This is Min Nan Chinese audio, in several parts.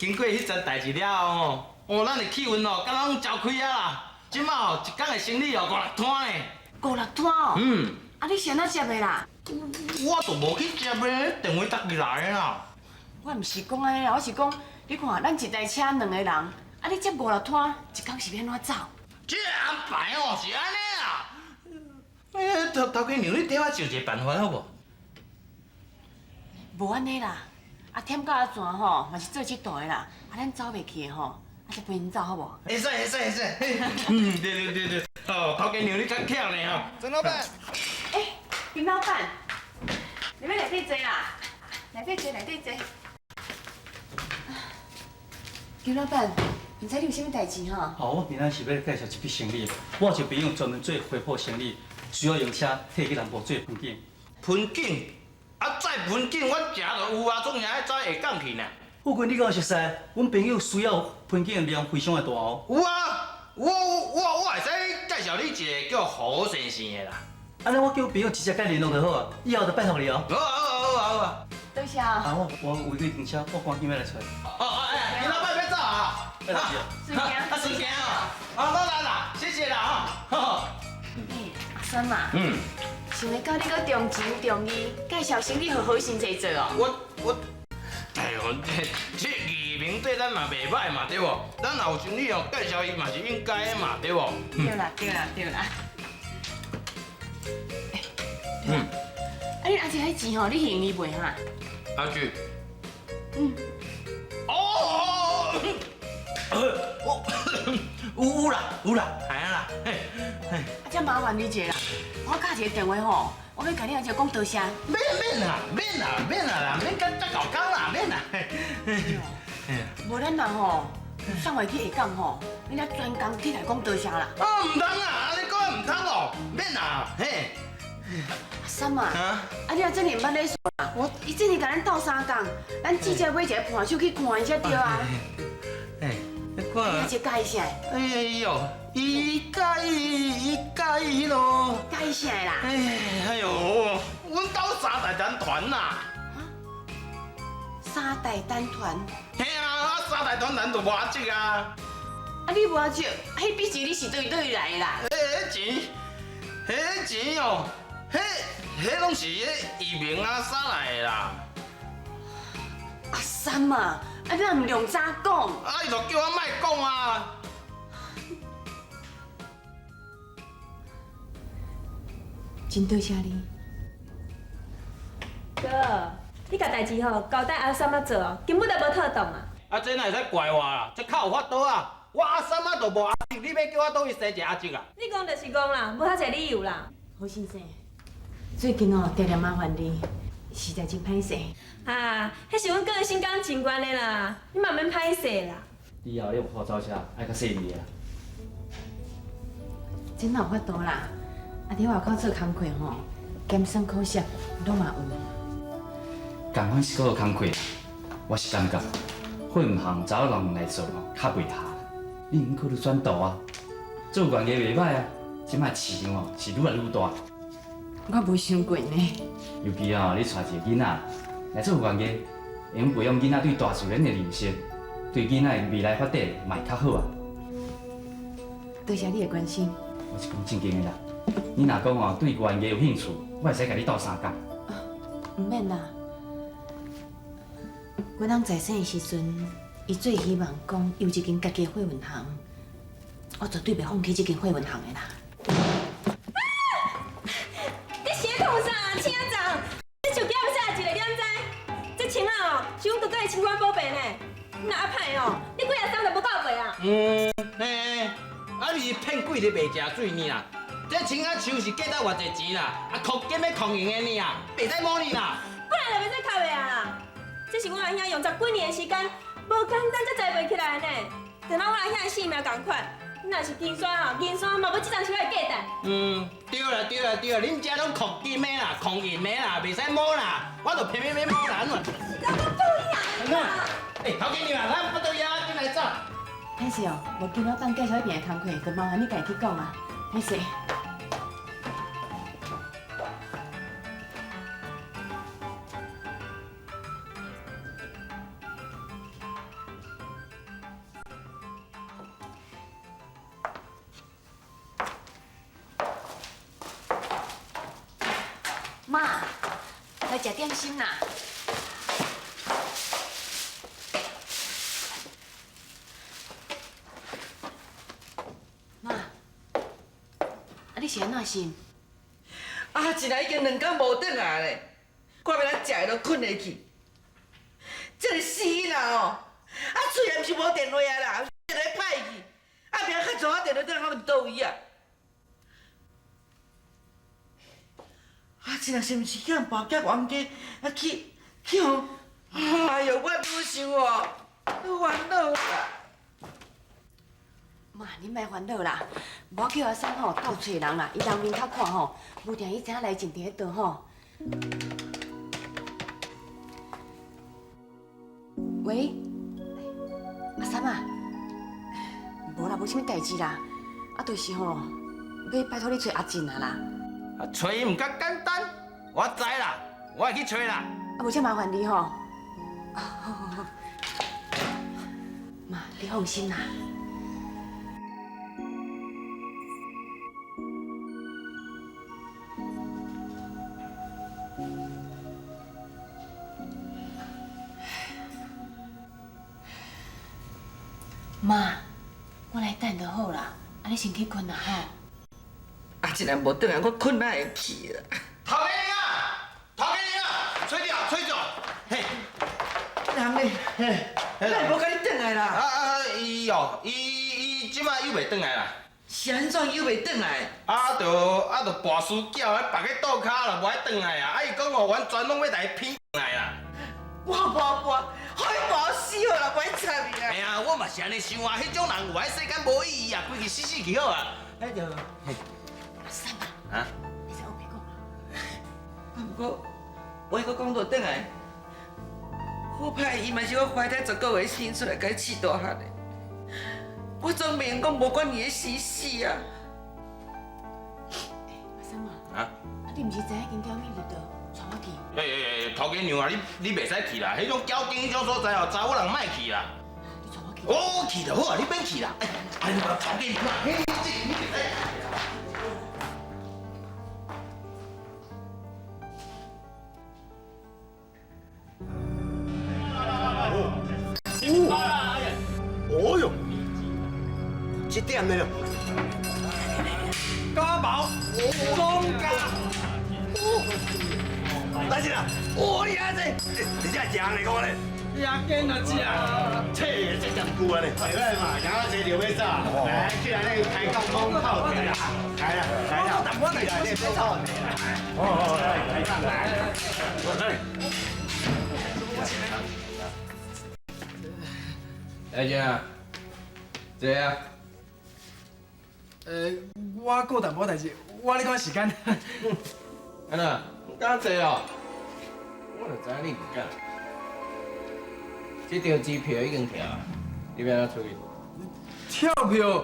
經過彼陣代誌了後吼，哦，咱的氣氛哦，敢若攏召開啊啦。這馬哦，一工的生意哦，五六攤呢。五六攤哦。嗯。啊，你是按怎接的啦？我都無去接的，電話打入來的啦。我毋是講按呢啦，我是講，你看咱一台車兩个人，啊，你接五六攤，一工是欲按怎走？這個安排哦是按呢啦。欸，頭頭家娘，你替我想一個辦法好無？無按呢啦，啊，忝到遮全吼，嘛是做這道的啦。啊，咱走袂去的吼，啊，才陪𪜶走好無？會使會使會使。嗯，對對對對。哦，頭家娘你較巧呢吼。曾老闆。欸，林老闆，你欲內底坐啦？內底坐，內底坐。林老闆，毋知你有啥物代誌吼？哦，我今仔是欲介紹一筆生意。我有一個朋友專門做花圃生意，需要用車替去南部做盆景。盆景？啊，載盆景我食就有啊，總是愛載下港去呢。富貴，你敢有熟似？阮朋友需要盆景的量非常的大哦。有啊，我我我會使介紹你一個叫胡先生的啦。按呢，我叫朋友直接共你聯絡就好啊，以後就拜託你哦。好啊好啊好啊好啊。多謝啊。我我違規停車，我趕緊欲來揣。哦哦哎，你老闆欲走啊？拜託你哦。順行。啊，順行哦。啊，好啦啦，謝謝啦哈。欸，阿三啊。嗯。想袂到你閣重情重義，介紹生意予何先生做哦。我我，哎喲，這義明對咱嘛袂䆀嘛，對無？咱若有生意哦，介紹伊嘛是應該的嘛，對無？對啦對啦對啦。嗯。啊，你阿姐彼錢吼，你還伊未哈？阿姐。嗯。哦。有有啦有啦，係啊啦。啊，這麻煩你一下啦，我敲一個電話吼，我欲共你阿姐講多謝。免免啦，免啦，免啦啦，免佮這𠢕講啦，免啦。無咱人吼，送回去下港吼，你若專工去來講多謝啦。啊，毋通啦，按呢講毋通哦，免啦，嘿。阿三啊，啊你若這爾毋捌禮數啦，我伊這爾共咱鬥相共，咱至少買一个伴手去看伊才對啊。哎，你看。你阿姐佮意啥？哎喲，伊佮意，伊佮意咯。佮意啥啦？哎，哎喲，阮兜三代單傳啦。三代單傳？嘿啊，三代單傳就無阿叔啊。啊，你無阿叔，彼筆錢你是佗位來的啦？彼錢，彼錢哦，彼彼攏是彼移民啊啥來的啦。阿三啊，啊你若毋量早講？啊，伊就叫我莫講啊。真多謝你。哥，你共代誌吼交代阿三仔做哦，根本就無妥當啊！啊，這哪會使怪我啦？這較有法度啊！我阿三仔都無阿叔，你欲叫我佗位生一个阿叔啊？你講就是講啦，無遐濟理由啦。何先生，最近哦，常常麻煩你，實在真歹勢。啊，彼是阮哥的心甘情願的啦，你嘛免歹勢啦。以後你有法走車，愛較細膩啦。這哪有法度啦？啊，佇外口做工課吼，鹹酸苦澀攏嘛有。仝款是閣有工課啦，我是感覺貨運行查某人來做吼，較袂合。你毋考慮轉道啊？做園藝袂䆀啊，這擺市場哦是愈來愈大。我無想過呢。尤其哦，你帶一个囡仔來做園藝，會用培養囡仔對大自然的認識，對囡仔的未來發展嘛會較好啊。多謝你的關心。我是講正經的啦，你若講哦對園藝有興趣，我會使共你鬥相共。毋免啦。阮翁在生的時陣，伊最希望講有一間家己的貨運行，我絕對袂放棄這間貨運行的啦。你是咧創啥？請傱？這樹仔欲啥一个點知？這銃仔哦，是阮哥哥的心肝寶貝呢。你若啊歹哦，你幾若冬就無夠過啊？嗯，嘿，啊你是騙鬼咧袂食水呢啦？這銃仔樹是價值偌濟錢啦？啊，箍金欲箍銀的呢啊，袂使摸你啦。本來就袂使磕的啊啦！這是阮阿兄用十幾年的時間，無簡單才栽培起來的呢。就若阮阿兄的性命仝款，你若是金山哦，銀山嘛無這層樹的價值。嗯，對啦對啦對啦，恁遮攏箍金的啦，箍銀的啦，袂使摸啦，我就偏偏欲摸啦，按怎？我啦！欸，頭家娘啊，咱不倒遐，緊來走。歹勢哦，無金老闆介紹彼邊的工課，就麻煩你家己去講啊。歹勢。媽，來食點心啦。媽，啊你是按怎想？啊，一來已經兩工無轉來咧，我欲咱食的都睏下去。這个死囡仔哦，啊，喙也毋是無電話啊啦，電話歹去，啊，明較早仔電話轉來，我佇佗位啊？啊，這人是毋是去予跋筊冤家？啊，去予，哎喲，我愈想哦，愈煩惱啦。媽，你莫煩惱啦，我叫阿三吼鬥揣人啦，伊人面較闊吼，無定伊知影來情佇咧佗吼。喂，阿三啊，無啦，無啥物代誌啦，啊，就是吼，欲拜託你揣阿進啊啦。啊，揣伊毋較簡單，我知啦，我會去揣啦。啊，無遮麻煩你吼。好好好，媽，你放心啦。媽，我來等就好啦，啊，你先去睏啦吼。啊，這人無轉來，我睏哪會去啦？頭家娘啊，頭家娘啊，吹掉，吹走。嘿，人呢？嘿，哪會無共你轉來啦？啊啊，伊哦，伊這擺又袂轉來啦。是按怎又袂轉來？啊，就啊，就跋輸繳，彼別個倒跤啦，無愛轉來啊！啊，伊講哦，阮全攏欲來騙來啦。我無跋，予伊跋死好啦，無愛插伊啦。嘿啊，我嘛是按呢想啊，彼種人有喺世間無意義啊，規氣死死去好啊。彼就，阿三啊，啊，你使烏白講啦。啊，毋過我閣講倒轉來，好歹伊嘛是我懷胎十個月生出來，共伊飼大漢的。我總袂用講無管伊的生死啊！阿三啊，啊，啊你毋是知影彼間交警佇佗，帶我去。欸欸，頭家娘啊，你袂使去啦，彼種交警彼種所在哦，查某人莫去啦。你帶我去。我去就好啊，你免去啦。哎，頭家娘啊，嘿，這你袂使去啦。哦哟，这点的了，家宝，庄家，来钱啊！哦，你阿这，你这食来讲咧？也紧啊食，切，这真久啊咧。袂歹嘛，赢啊济就要走。来，起来咧开讲讲透茶啦，来啦，来啦，起来咧讲透茶啦。好好来，开讲来。来。来钱啊，坐啊。我顾淡薄代誌，我咧趕時間。安怎？毋敢坐哦？我就知影你毋敢。這張支票已經跳，你欲按怎處理？跳票？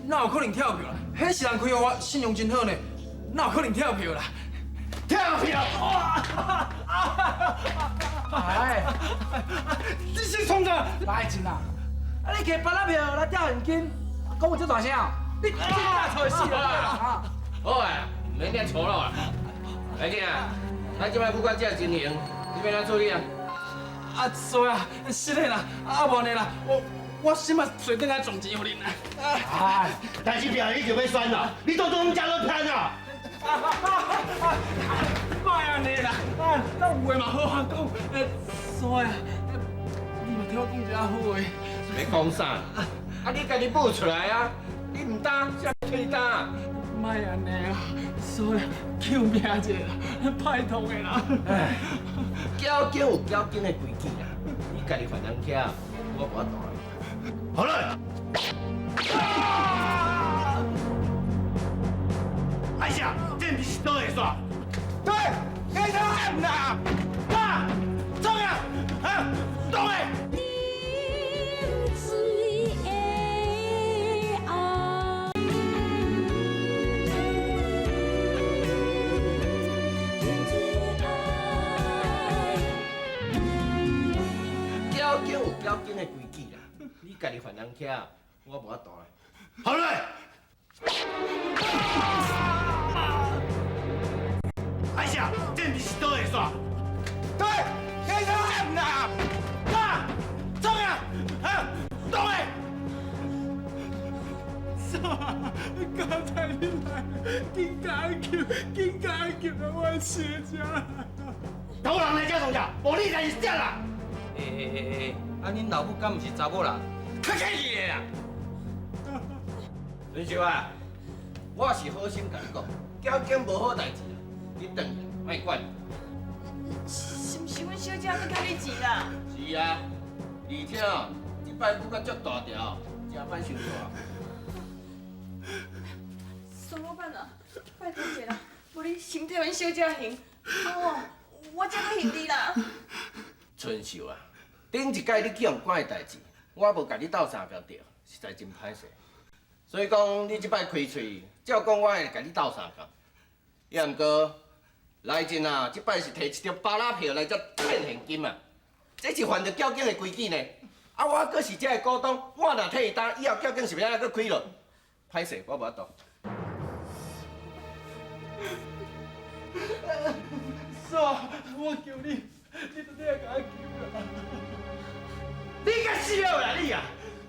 哪有可能跳票啦？彼是人開予我信用真好呢，哪有可能跳票啦？跳票！哇！哎，你是創啥？來錢啊！啊，你摕芭樂票來調現金，講話這大聲哦！你真大錯死啦！好啊，毋免遐吵鬧啊。來錢啊，咱這擺不管這個情形，你欲按怎處理啊？啊，衰啊，是的啦，啊，無呢啦，我先嘛隨轉來撞錢予恁啦。哎，但是票你就欲選啦，你當作遮攏騙啊！莫按呢啦，啊，咱有話嘛好好講。衰啊，你嘛替我講一下好話。欲講啥？啊，你家己報出來啊！你毋擔，誰替你擔？莫按呢啊，衰啊，救命一下啦，拜託的啦。交警有交警的規矩啦，你家己犯人徛，我無法度啦。好嘞。哎呀，這毋是倒的煞？對，你怎按啦？啊，創啊！啊，動的。交警有交警的規矩啦，你家己犯人徛，我無法度啦。好嘞。哎歹势，這毋是倒的煞。對，先生啦，啊，創啊，啊，倒的。剛才你來，緊甲救，緊甲救啊！我小姐。頭人來遮創啥？無你代誌啥啦？欸欸欸欸，啊恁老母敢毋是查某人？較客氣咧啦。春秀啊，我是好心共你講，交警無好代誌啦，你轉去，莫管。是毋是阮小姐閣欠你錢啦？是啊，而且哦，這擺舞甲足大條，真歹收煞。孙老板啊，拜託一下啦，無你先替阮小姐還，哦，我才閣還你啦。春秀啊，頂一擺你去予管的代誌，我無共你鬥相共著，實在真歹勢。所以講，你這擺開喙，照講我會共你鬥相共。也毋過，來真啊，這擺是提一張芭樂票來遮騙現金啊，這是犯著交警的規矩呢。啊，我閣是這个股東，我若替伊擔，以後交警是欲按怎閣開落？歹勢，我無法度。嫂，我求你，你到底會共我求啦？你較死了啦你啊！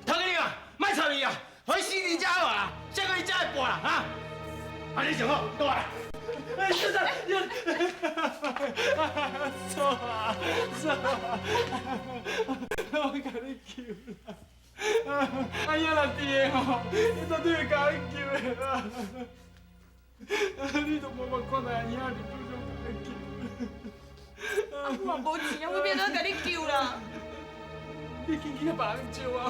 頭家娘啊，莫插伊啊，予伊死佇遮好啊，啥個伊才會跋啦哈？按呢上好，倒來。哎，先生，你，嫂啊，嫂啊，我共你求啦！阿兄若佇的吼，伊絕對會共我求的啦。你都無法看到阿兄伫拄著共我求。啊，我無錢啊，我欲按怎共你求啦？你緊去共別人借啊！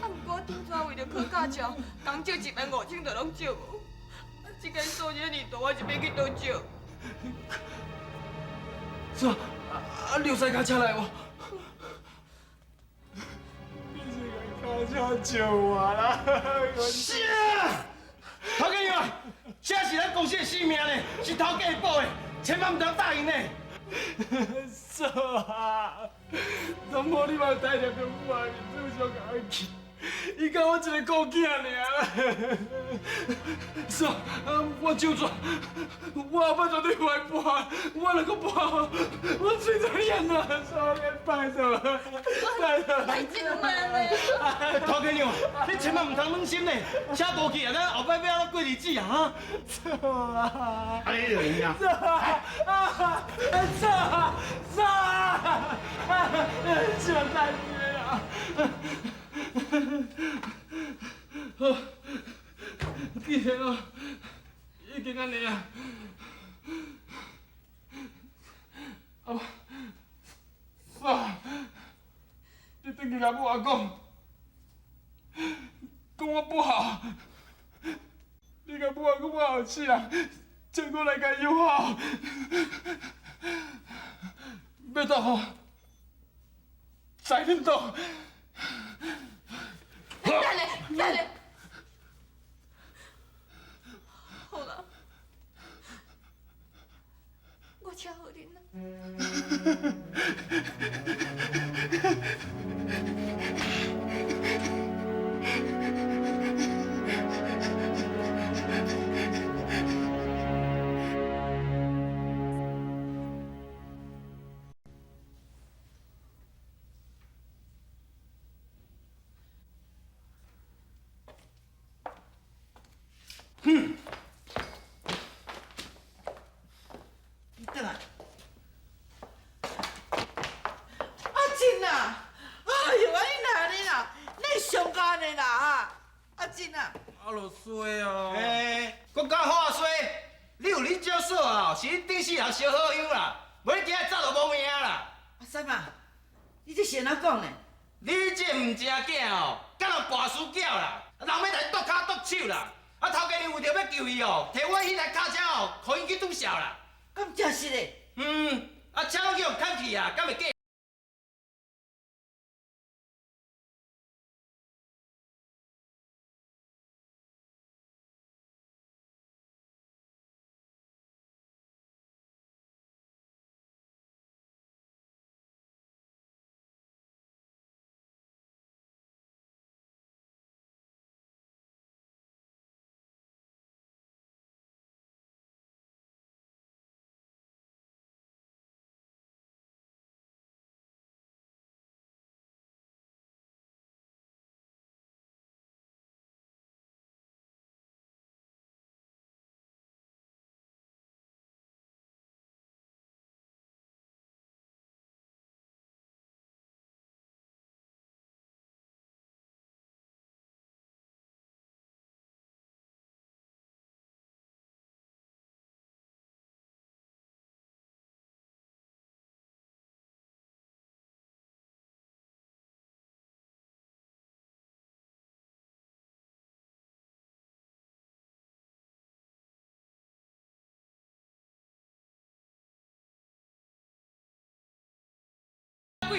啊，毋過頂逝為著考駕照，共借1萬5千就攏借無。啊，這間數字遮爾大，我是欲去佗借？嫂，啊，你有駛跤車來無？你是共跤車借我啦！是啊，頭家娘，這是咱公司的性命呢，是頭家保的，千萬毋通答應呢。嫂啊，怎無你嘛帶著個我面子上共我去？伊共我一个顧囝爾。嫂，我手紙，我後擺絕對袂跋，我若閣跋，我隨在你按怎？嫂，你拜託，拜託。來真慢嘞。頭家娘，你千萬毋通軟心呢，車無去啊，咱後擺欲按怎過日子啊？哈？嫂啊！按呢就贏啊！嫂啊！嫂啊！嫂啊！小大姐啊！好，既然哦，已經按呢啊，阿嫂，你轉去共母仔講，講我不好，你共母仔講我後世人，再閣來共友好，欲鬥吼，在恁鬥。等下，等下，好啦，我車予恁啦。你轉來。阿珍啊，哎呦，啊你哪按呢啦？你上加呢啦哈？阿珍啊，啊，就衰啊！欸，閣較好啊衰！你有恁少嫂啊，是恁頂世人相好友啦，無你今仔早就無命啦。阿三啊，你這是按怎講呢？你這毋食囝哦，敢若跋輸囝啦，人欲來剁跤剁手啦。啊，頭家娘為著欲救伊哦，提我彼台跤車哦，予𪜶去拄數啦。敢真實的？嗯，啊，車攏去予砍去啊，敢會假？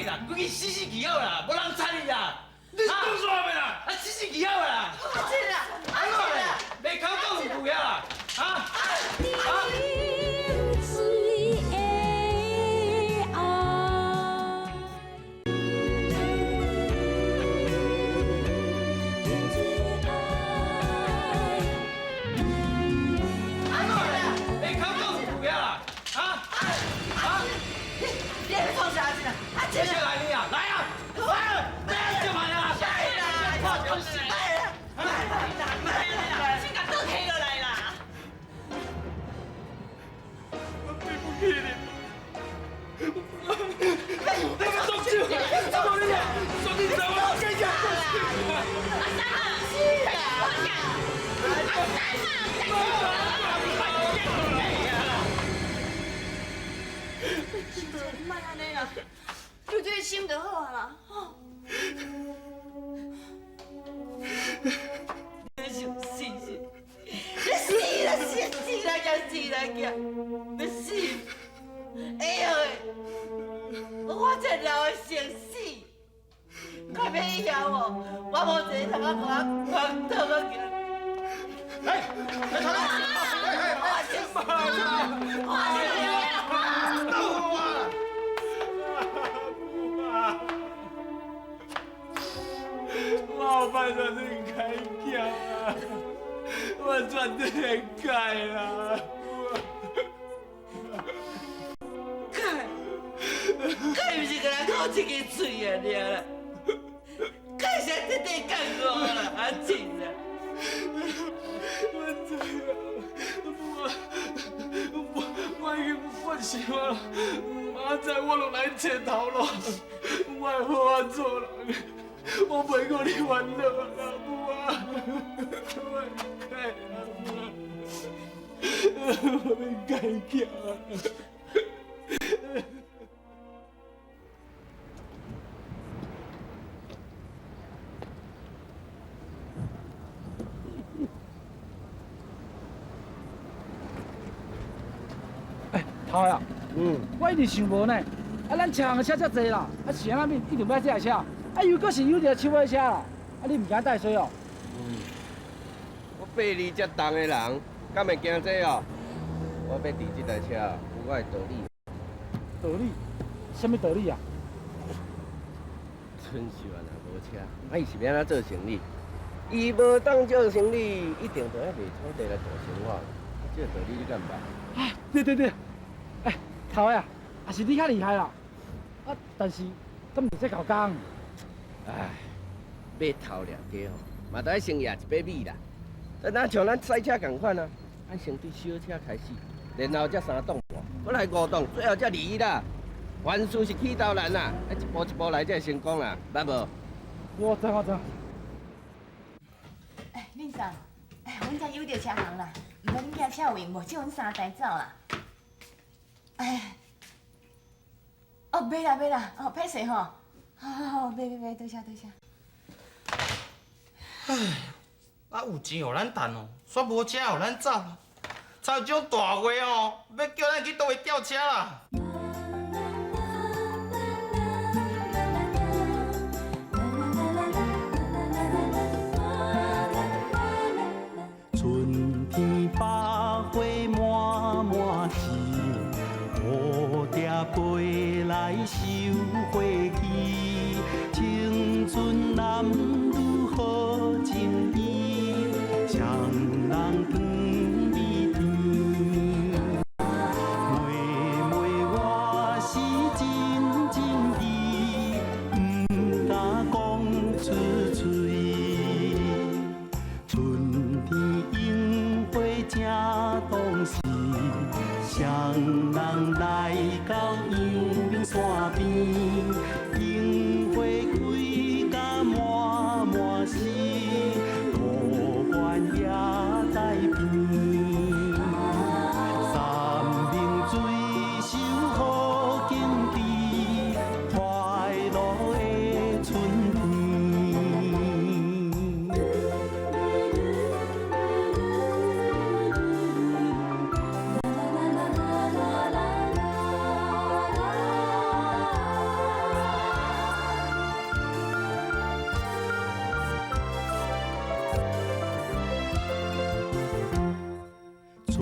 啦，规个死死去好啦，无人睬你啦。你是讲煞未啦？啊，死死去好啦！阿珍啊，阿珍啊，袂口讲有句啊！啊啊！接下来你啊，来啊，来啊，来啊，就来啊！来啦，来啦，来啦，先共倒提落来啦！我对不起你，你个毒手，我你啊，说你知我计较阿三啊，我讲，阿三啊，你莫按呢啦。留这个心就好啊啦，吼！你想死是？你死啦死死啦行死啦行，你死！会晓的，我这老的先死，较欲以后哦，我无一个通仔予我狂倒我去。来，来，来，来，我先死，我先死，我。我后摆煞你开巧啊！我绝对会改啦！改，改毋是干焦靠一支喙啊尔啦，改是彻底觉悟啦，阿珍啊！我知啦，我已经发想啦，明仔载我就来揣头路，我会好好做人。我袂阁你烦恼啦，母啊！我会改啦，母啊！我欲改巧啊！哎，头啊，我一直想无呢，啊，咱车行的车遮济啦，啊是按怎一定欲这台车？啊，又阁是有着手的车啦，啊，你毋惊带衰哦？我82才重的人，敢会惊这哦？我欲挃这台车，有我的道理。道理？啥物道理啊？春秀啊，若无车，啊伊是欲按怎做生意？伊无当做生意，一定著爱卖土地来度生活。啊，这个道理你敢毋捌？啊，对对对，哎，头啊，也是你较厉害啦。啊，但是敢毋是这够工？唉，欲头掠鸡吼，嘛著爱先攑一把米啦。若像咱赛车仝款啊，爱先对小车开始，然后才三档半，阁来五档，最后才21啦。凡事是起头难啦，爱一步一步来才会成功啦，捌无？我知我知。哎，恁嫂，哎，阮才有著车行啦，毋知恁囝车有闲无？借阮三台走啦。哎，哦，袂啦袂啦，哦，歹势吼。好好好，袂袂袂，多谢多谢。唉，啊有钱予咱趁哦，煞无车予咱走啦。操这种大话哦，欲叫咱去佗位吊车啦？春天百花满满枝，蝴蝶飞来收花期。青春男女好情意，双人甜蜜甜。妹妹我是真情意，不敢讲出嘴。春天樱花正当时，双人来到阳明山边。